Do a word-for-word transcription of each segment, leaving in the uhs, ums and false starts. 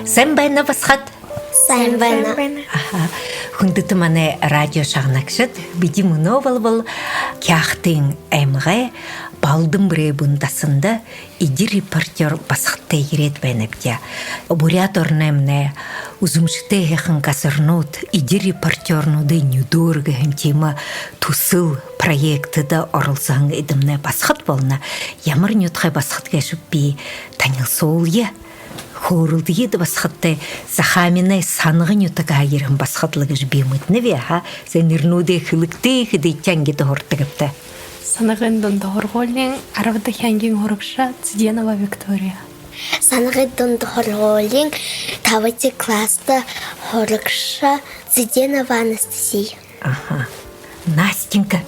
Сайн байна, басагад! Сайн байна. Аха. Хүндэтэ манай радио шагнагшад, бидэ мүнөө болбол Хяагтын аймагай Балдан Брэйбун дасанда эдир репортёр басагадтай ерээд байнабди. Буряад ороноймнай үзэмжэтэй һайхан газарнууд эдир репортёрнуудай нюдөөр гэһэн тиимэ түсэл проектдэ оролсоһон эдэмнай басагад болоно. Ямар нютагай басагад гээшэб, би танилсуулая. Хөөрэлдэе даа басагадтай. Захааминай Санагын нютагһаа ерэһэн басагад лэ гэжэ би мэдэнэб, аха. Зай, нэрэнүүдээ хэлэгты, хэдыдэхи ангида һурадагбта? Санагын дунда һургуулиин арбадахи ангиин һурагша Цыденова Виктория. Санагын дунда һургуулиин табадахи класста һурагша Цыденова Анастасия. Аха. Настенька.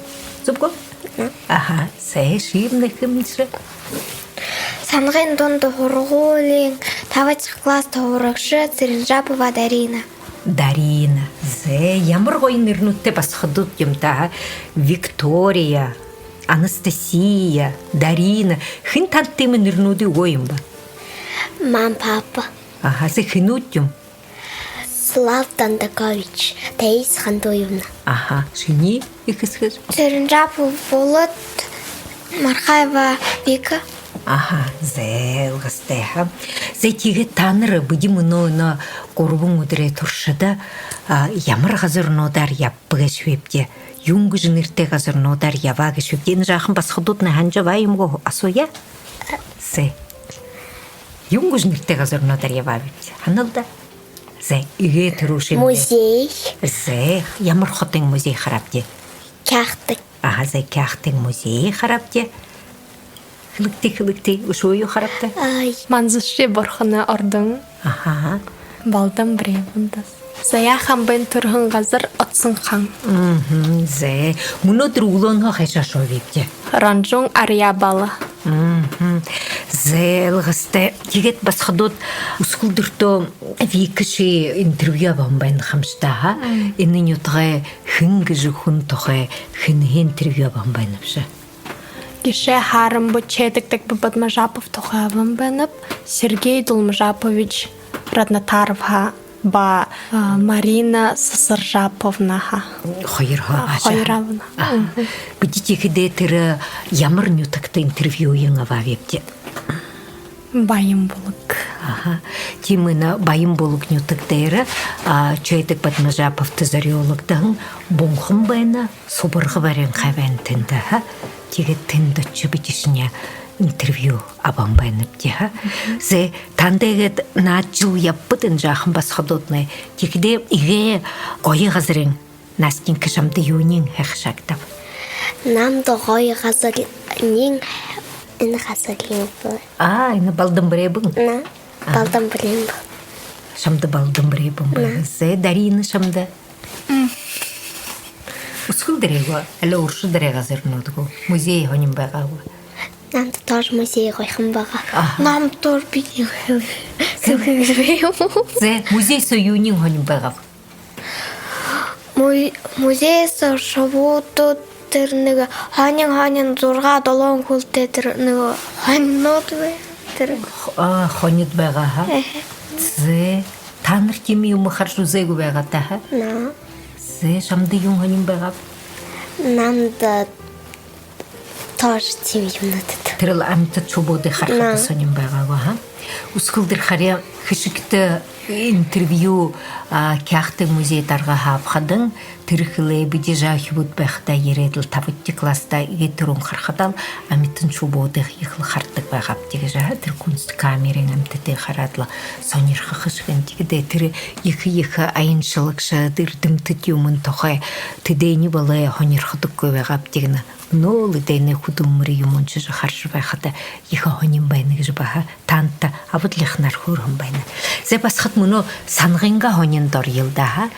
Зүб гү? Мгм. Аха. Зай, шимнай хэмнэшэ? Санагын дунда һургуулиин табадахи класста һурагша Цыренжапова Дарина. Дарина. Зай, ямар гоё нэрэнүүдтэй басагадууд юм даа. Виктория, Анастасия, Дарина. Хэн танда тиимэ нэрэнүүдые үгөө юм бэ? Мама, папа. Аха, зай, хэнүүд юм? Слав Дандакович, Таис Хандуевна. Аха, шинии эхэ эсэгэ? Цыренжапов Болот, Мархаева Вика. Аха, зай, ойлгостой, аха. Зай, тиигээд таанар бидэ мүнөө энэ гурбан үдэрэй туршада, а, ямар газарнуудаар ябаба гээшэбибди? Юун гэжэ нэрэтэй газарнуудаар ябаа гээшэбибди? Энэ жаахан басагадууднай һанажа абаа юм гү, асууя. Зай. Юун гэжэ нэрэтэй газарнуудаар ябаабибди? Һанал даа. Зай, эгээ түрүүшын. Музей. Зай, ямар хотын музей хараабди? Хяагтын. Аха, зай, Хяагтын музей хараабди. Хэлэгты, хэлэгты, үшөө юу хараабта? Ай. Манзаши бурханай ордон. Аха. Балдан Брэйбун дасан. Заяа хамбын түрэһэн газар Отсон хаан. Мгм, зай. Мүнөөдэр үглөөнһөө хайшаа ошообибди? Ранжун арьяа бала. Мгм. Зай, ойлгостой. Тиигээд басагадууд, үсэгэлдэртөө Викаши интервью абаһан байна ха юм ши даа, аха? Мм. Энэ нютагай хэн гэжэ хүн тухай хэнһээ интервью абаһан байнабши? Гэшэ Харамба Чойдагба Бадмажапов тухай абаһан байнаб, Сергей Долмажапович Раднатаровһаа ба, а, Марина Сасаржаповнаһаа. Хоёрһоо. А, аша. Хоёр абана. Аха. Мгм. Бидэ тиихэдээ тэрэ ямар нютагта интервьюень абаабибди? Баян-Булаг. Аха. Тиимэ, энэ Баян-Булаг нютаг дээрэ, а, Чойдагба Бадмажаповта зорюулагдаһан бунхан байна, субарга баринхай байна тэндэ, аха. Тиигээд тэндэ ошожо бидэшни интервью абаһан байнабди, аха. Мгм. Зай, танда иигээд наадажал ябабад энэ жаахан басагадууднай. Тиихэдээ эгээ гоё газарынь, Настенька, шамда юуниинь һайхашаагдааб? Намда гоё газарынь энэ газарынь бэ. А, энэ Балдан Брэйбун? На. Аха. Балдан Брэйбун. Шамда Балдан Брэйбун бэ. На. Зай, Дарина, шамда? М. Үсэгэлдэрэй гү, али уршадаарай газарнууд гү? Музей һонин байгаа гү? Намда тоже музей гоёхон байгаа. Аха. Намда тоже, би хэлэхэ юм. Зай, музей соо юуниинь һонин байгааб? Му-, музей соо шубуудууд, тэрэ нэгэ һонин-һонин зургаа-долоон хүлтэй тэрэ нэгэ һонинууд бай-, тэрэ. Х-, а, һонид байгаа, аха? Эхэ. Зай, таанар тиимэ юумэ хаража үзөөгүй байгаат даа, аха? На. Зай, шамда юун һонин байгааб? Намда тоже тиимэ юумэнүүд. Тэрэл амитад шубуудые харахада. На. Һонин байгаа гү, аха? Үсэгэлдэр харин хэшэгтэ интервью, а, Хяагтын музей даргаһаа абахадань, тэрэ хэлээ: бидэ жаахан үхибүүд байхадаа ерээдэл, табадахи класста, эгээ түрүүн харахадал амитан шубуудые ехэл хардаг байгаабди гэжэ, аха. Тэрэ Кунсткамерын амитадые хараадла һонирхохо шэнги. Тиихэдээ тэрэ ехэ-ехэ аяншалагшад, эрдэмтэд юумэн тухай, тэдэниие болой һонирходоггүй байгаабди гэнэ. Мүнөөл эдэниие хүдэлмэри юумэ уншажа хаража байхада ехэ һонин байна гэжэ баһа танда абадлихнаар хөөрэһэн байна. Зай, басагад, мүнөө Санагынгаа һониндо орёл даа, аха.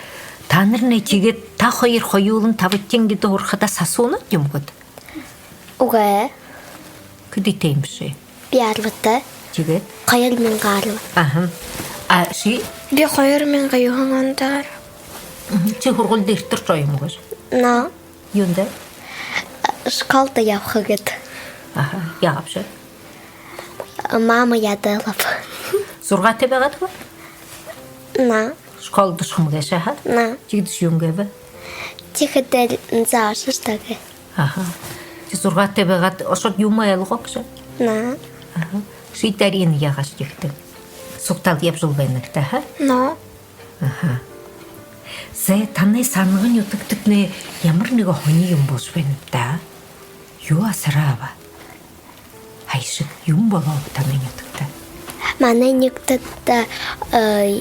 Таанарнай тиигээд та хоёр хоюулан табадахи ангида һурахадаа сасуунат юм гүт? Үгы. Хэдытэй юм бши? Би арбатай. Тиигээд? Хоёр мянга арба. Аха. А ши? Би хоёр мянга юһэн ондо гарааб. Мгм. Ши һургуулида эртэршоо юм гүш? Но. Юундэ? Школдо ябаха гээд. Аха. Яагаабши? Мама ядаалааб. Зургаатай байгаат гү? На. Школдо ошохом гээшэ, аха? На. Тиигэдэшье юун гээб? Тиихэдээ заа ошош даа гээ. Аха. Ши зургаатай байгаад ошоод юумэ ойлгоо гүш? На. Аха. Ши, Дарина, яагааш тиихэдэ? Сугтаал ябажал байна гүт, аха? Но. Аха. Зэ, танай Санага нютагтатнай ямар нэгэ һонин юумэн боложо байнаб даа? Юу асарааб? Хайшан юумэн болооб танай нютагта? Манай нютагта, э,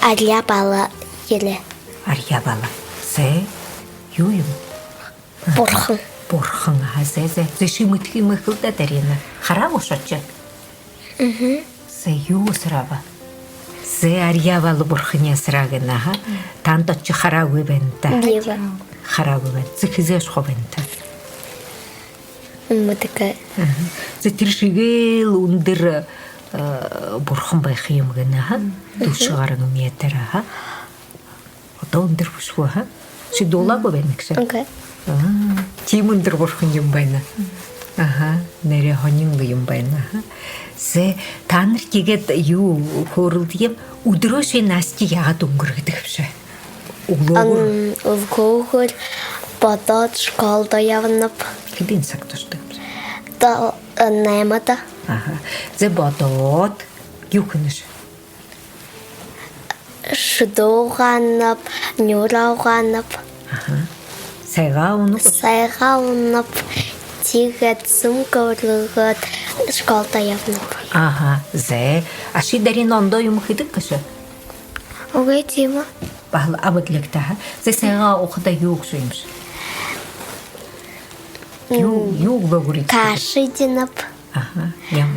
арьяа бала ерээ. Арьяа бала. Зэ, юу юм? Бурхан. Бурхан, аха, зэ, зэ. Зэ, ши мэдэхэ юм хэл даа, Дарина. Хараа гүш ошожо? Мгм. Зэ, юу асарааб? Зэ, арьяа бала бурханиие асараа гэнэ, аха. Танда ошожо хараагүй байна даа. Дии ба. Хараагүй байна. Зэ, хэзээ ошохо байна даа? Мэдэхэгүй. Аха. Зэ, тэрэ шигээл үндэр, э, бурхан байха юм гэнэ, аха. Дүшэ гаран метр, аха. Одоо үндэр бэшэ гү, аха? Ши дуулаагүй байна гүш? Окей. Аа, тиимэ үндэр бурхан юм байна. Аха, нээрээ һонин юм байна, аха. Зэ, таанар тиигээд юу хөөрэлдэе юм, үдэрөө ши Настя яагаад үнгэргэдэг бшуу? Үглөөгүүр. Ам, үглөөгүүр бодоод школдо ябанаб. Хэдын сагта ошодог бшуу? Даа, э, наймада. Аха. Зэ, бодоод юу хэнэш? Шүдөө угаанаб, нюура угаанаб. Аха. Сайгаа уунаб. Сайгаа уунаб. Тиигээд сүмхэ үргэгээд школдо ябанаб. Аха, зэ. А ши, Дарина, ондоо юумэ хэдэг гүш? Үгы, тиимэ. Баһал абадлигтай, аха. Зэ, сайгаа уухадаа юу гүш юм ши? Юу, м, юу үглөөгүүр эдидэг? Каша эдинэб. Аха, ям.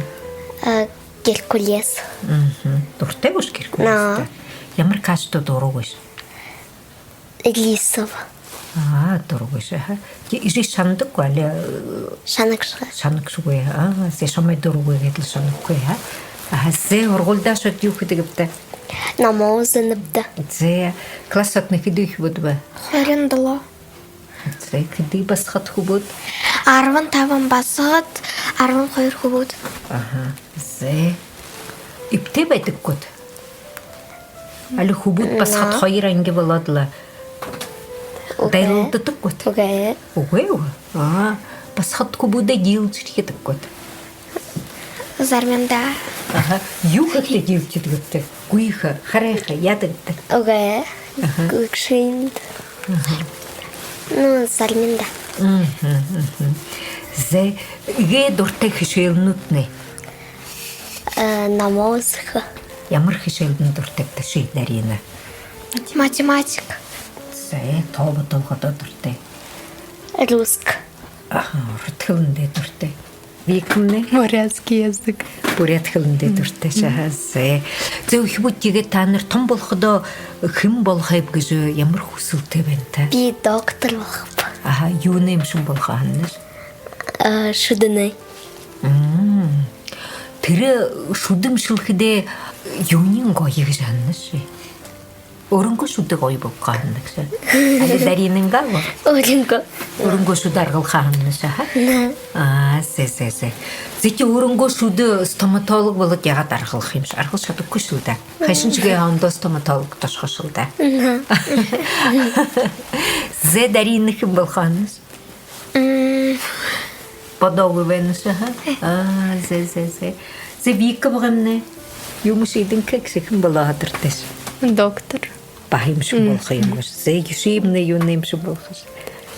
Э, Геркулес. Мгм. Дуратай гүш Геркулестэ? Но. Ямар кашада дурагүйш? Рисовый. Аа, дурагүйш, аха. Тии, эжы шанадаг гү, али, э, шанагшагүй. Шанагшагүй. Аа, зэ, шамай дурагүйгээд лэ шанаггүй, аа. Аха, зэ, һургуулидаа ошоод юу хэдэгбта? Номоо үзэнэбди. Зэ, классаатнай хэды үхибүүд бэ? Хорин долоо. Зэ, хэды басагад хүбүүд? Арбан табан басагад, арбан хоёр хүбүүд. Аха, зэ. Эбтэй байдаг гүт? Али хүбүүд, басагад хоёр анги болоод лэ, үгы, дайралдадаг гүт? Үгы. Үгы юу? Аа, басагад хүбүүдээ диилжэрхидэг гүт? Заримдаа. Аха. Юу хэхэдээ диилжэрхидэгбта? Гүйхэ, харайха, яадагта? Үгы. Аха. Гүйшэндэ. Аха. Ну, заримдаа. Мгм, мгм. Зэ, эгээ дуратай хэшээлнүүднай? Э, номоо үзэхэ. Ямар хэшээлдэ дуратайбта ши, Дарина? Математика. Зэ, тоо бодолгодо дуратай? Русский. Аха, ород хэлэндэ дуратай. Викамнай? Бурятский язык. Буряад хэлэндэ дуратайш, аха, зэ. Зэ, үхибүүд, тиигээд таанар томо болоходоо хэн болохоб гэжэ ямар хүсэлтэй байнабта? Би доктор болохоб. Аха, юунэй эмшэн болохо һанааш? А, шүдэнэй. Мм. Тэрэ шүдэ эмшэлхэдээ юуниинь гоё гэжэ һанааш? Өөрынгөө шүдэ гоё болгохо һанааш гү? Али Даринынгаа гү? Өөрынгөө. Өөрынгөө шүдэ аргалха һанааш, аха? Наа. Аа, зэ, зэ, зэ. Зэ, тии, өөрынгөө шүдэ стоматолог болоод яагаад аргалха юмш? Аргалжа шадахагүйш лэ даа. Хайшан шэгээ ондоо стоматологто ошохош лэ даа. Наа. Зэ, Дарина, хэн болохо һанааш? М. Бодоогүй байнаш, аха? Аа, зэ, зэ, зэ. Зэ, Вика абгаймнай юумэ шиидэнхэй гэжэ, хэн болохо дуратайш? Доктор. Баһа эмшэн болохо юм гүш? Зэ, Юшиевна, юунэй эмшэн болохош?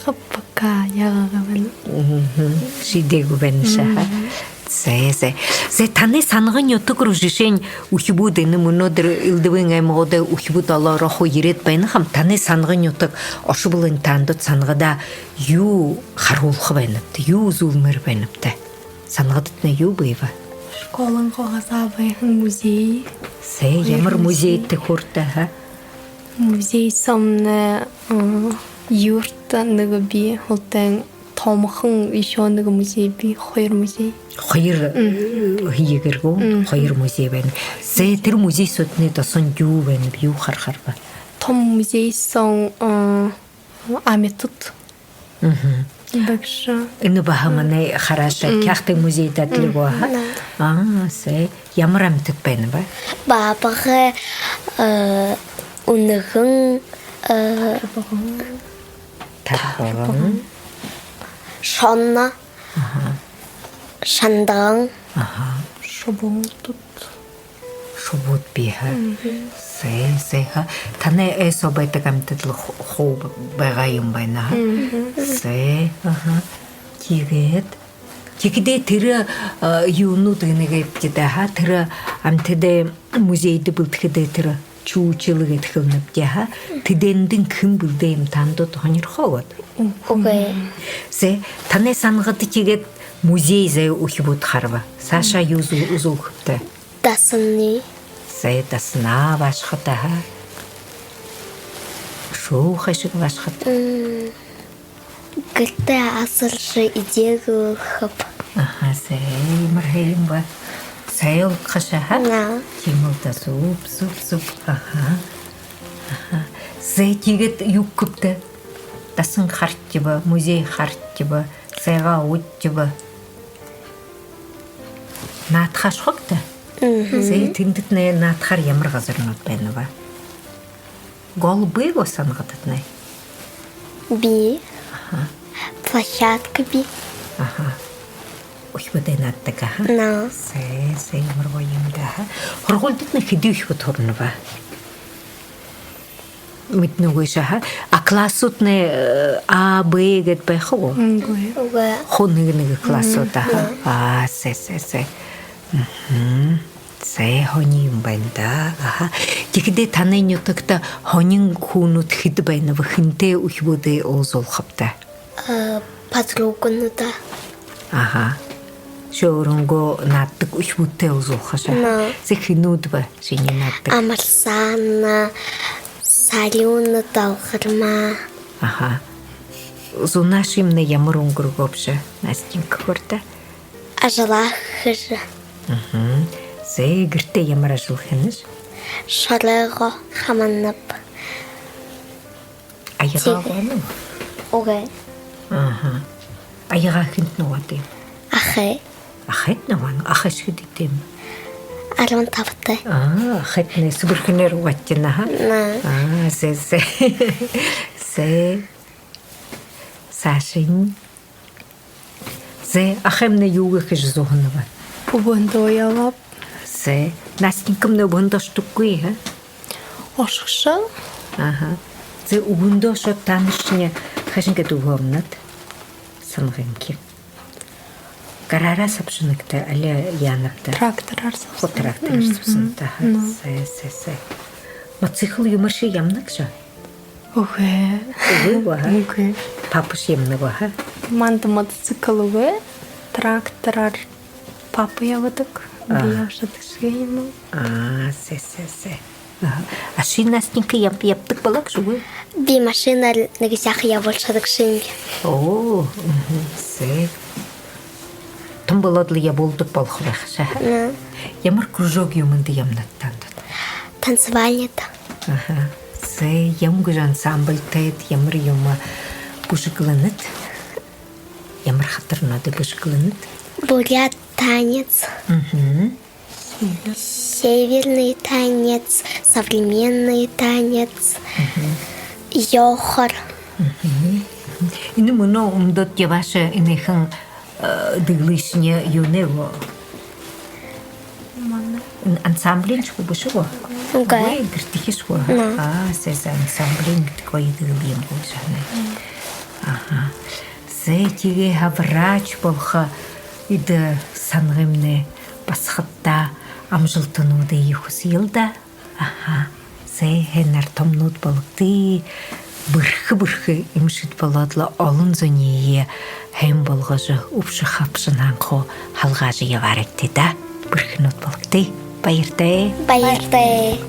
Хапака яагаа байна. Мгм. Шиидээгүй байнаш, аха? Мгм. Зэ, зэ. Зэ, танай Санага нютаг руу, жэшээнь, үхибүүд, энэ мүнөөдэр элдэбын аймагуудай үхибүүд олоороо хуу ерээд байна хам. Танай Санага нютаг ошобол, энэ таанадууд Санагада юу харуулха байнабта, юу үзүүлмээр байнабта? Санагадатнай юу бии бэ? Школын хогасаа байһан музей. Зэ, ямар музей? Музейтэй хөөртэ, аха? Музей соомнай, э, юрта нэгэ бии, һүүлдэнь томохон ещё нэгэ музей бии, хоёр музей. Хоёр, мгм, э, һэеы гэр гү? Мгм. Хоёр музей байна. Зэ, тэрэ музей соотнай досоонь юу байнаб, юу харахаар бэ? Том музей соонь, э, амитад. Мгм. Багша. Энэ баһа манай харааша, мгм, Хяагтын музейдэ адли гү, аха? Мгм. Аа, сэ ямар амитад байнаб? Баабгай, э, үнэгэн, э, тарбаган, шоно, аха, шандаган, аха, шубуудууд. Шубууд бии ха. Мгм. Сэ, сэ ха. Танай ой соо байдаг амитад лэ ху-, хуу байгаа юм байна ха. Мгм. Сэ, аха. Тиигээд, тиихэдээ тэрэ, а, юунууд гэнэ гээбта даа ха. Тэрэ амитадай музейдэ бэлдэхэдээ, тэрэ чучело гээд хэлэнэбди ха. Тэдээндэнь хэн бэлдээ юм, таанадууд һонирхоо гүт? Үгы. Сэ, танай һанагта, тиигээд музей зай, үхибүүд, хараба. Саашаа юу үзүү-, үзүүлхэбта? Дасанаа. Сэ, дасанаа абаашахат ха. Шуу хайшаг абаашахат? М, гэртээ асаржа эдеэгээ үгэхэб. Аха, сэ, ямар һайн бэ. Сай олгохо ха. На. Тиимэл даа, зүб, зүб, зүб. Аха. Аха. Сэ, тиигээд юу гэхэбта? Дасан харахаб, музей харахаб, сайгаа уухаб. Наадахаа ошохобта? Мгм. Сэ, тэндэтнай наадахаар ямар газарнууд байнаб? Гол бии гү һанагтатнай? Бии. Аха. Площадка бии. Аха. Үхибүүд наададаг, аха. На. Сэ, сэ, ямар гоё юм даа, аха. Һургуулидатнай хэды үхибүүд һуранаб? Мэдэнэгүйш, аха. А классууднай, э, А, Б гээд байха гү? Үгы. Үгы. Хуу нэгэ-нэгэ классууд, аха. Мгм. Аа, сэ, сэ, сэ. Мгм. Сэ, һонин юм байна даа. Аха. Тиихэдээ танай нютагта һонин хүнүүд хэды байнаб, хэнтэй үхибүүдээ уулзуулхабта? Э, подругануудаа. Аха. Ши өөрынгөө наададаг үхибүүдтэй уулзуулхаш, аха. На. Сэ, хэнүүд бэ шинии наададаг? Амарсана, Сарюна, Долгорма. Аха. Зунаашамнай ямар үнгэргөөбши, Настенька, хөөрэт? Ажалаа хэжэ. Мгм. Сэ, гэртээ ямар ажал хэнэш? Шоройгоо хамаанаб. Аягаа угаана гү? Үгы. Аха. Аягаа хэнтнай угаадаг юм? Ахай. Ахайтнай угаана. Ахайшни хэдытэй юм? Арбан табатай. Аа, ахайтнай сэбэрхэнээр угаадаг, аха. На. Аа, сэ, сэ. Сэ. Саашань. Зэ, ахаймнай юугээ хэжэ зуһанаб? Үбһөндөө ябааб. Зэ, Настенькамнай үбһөндөө ошодоггүй, а? Ошохо. Аха. Зэ, үбһөндөө ошоод, таанаршни хайшан гээд үбһөө абанат? Һанагынхи. Гараараа абашанагта, али яанабта? Трактораар абашанаб. Хуу трактораар абашанат, аха. Мгм. Зэ, зэ, зэ. Мотоцикл юумээршье ябанагши? Үгы. Үгы гү, аха? Үгы. Папаш ябанаг гү, аха? Манда мотоцикл үгы. Трактораар папа ябадаг. Би ябашадагшье юм. Аа, зэ, зэ, зэ. Аха. А ши, Настенька, яб-, ябадаг болоогши гү? Би машинаар нэгэ саахан ябуулшадагшье юм. Оо, мгм, зэ. Тон болоод лэ ябуулдаг болохо байха шаа. Мм. Ямар кружок юумэндэ ябанат таанад? Танцевальнята. Аха. Зэ, ямар гэжэ ансамбльтайт, ямар юумэ бүжэглэнэт? Ямар хатарнуудые бүжэглэнэт? Буряад танец. Мгм. Северный танец, современный танец, ёхор. Мгм. Энэ мүнөө үмдөөд ябаашье энэхэн, э, дэгэлыешни юунэй гү? Манай. Энэ ансамбльшье гү, бэшэ гү? Үгы. Үгы, гэртэхишье гү? Мм. Аа, зэ, зэ, ансамбль гэдэг гоё дэгэл юм гү шэнги. Мм. Аха. Зэ, тиигээ һаа врач болохо эдэ һанагымнай басагадта амжалтануудые хүсэел даа. Аха. Зэ, һайнаар томонууд бологты, бэрхэ-бэрхэ эмшэд болоод лэ, олон зониие һайн болгожо, үбшэ хабшанһаань хуу һалгаажа ябаарайгты даа. Бэрхэнүүд бологты. Баяртай. Баяртай.